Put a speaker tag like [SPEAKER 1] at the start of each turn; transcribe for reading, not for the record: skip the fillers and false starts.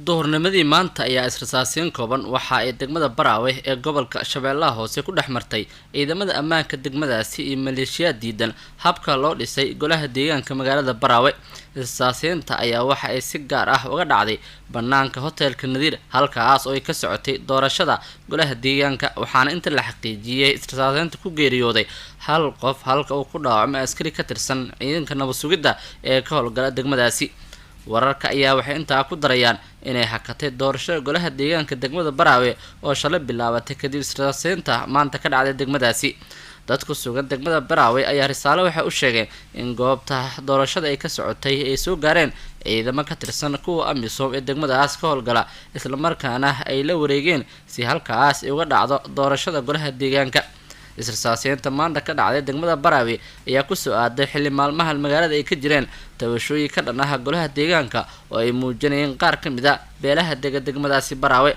[SPEAKER 1] Duhurnimadii maanta ayaa israsaasiin kooban waxa ay degmada Baraawe ee gobolka Shabeellaha Hoose ku dhex martay ciidamada ammaanka degmadaasi iyo maleeshiyaad diidan habka loo dhisay golaha deegaanka magaalada Baraawe. Israsaasiinta ayaa waxa ay si gaar ah uga dhacday banaanka hotelka Nadiir, halkaas oo ay ka socotay doorashada golaha deegaanka, waxaana inta la xaqiijiyey israsaasiinta ku geeriyooday hal qof, halka uu ku dhaawacmay askari ka tirsan ciidanka nabad sugidda ee ka howlgala degmadaasi. Wararka ayaa waxay intaa ku darayaan inay hakatay doorashada golaha deegaanka degmada Baraawe oo shalay bilaabatay kadib israasiinta maanta ka dhacday degmadaasi. Dad ku sugan degmada Baraawe ayaa Risaale waxay u sheegeen in goobta doorashada ay ka socotay ay soo gaareen ciidamo ka tirsan kuwa AMISOM ee degmadaas ka howlgala, islamarkaana ay la wareegeen si halkaas ay uga dhacdo doorashada golaha deegaanka. Israsaasiinta maanta ka dhacday degmada Baraawe ayaa kusoo aaday xilli maalmahan magaalada ay ka jireen tabashooyin ka dhan ah golaha deegaanka oo ay muujinayeen qaar ka mid a beelaha dega degmadaasi Baraawe.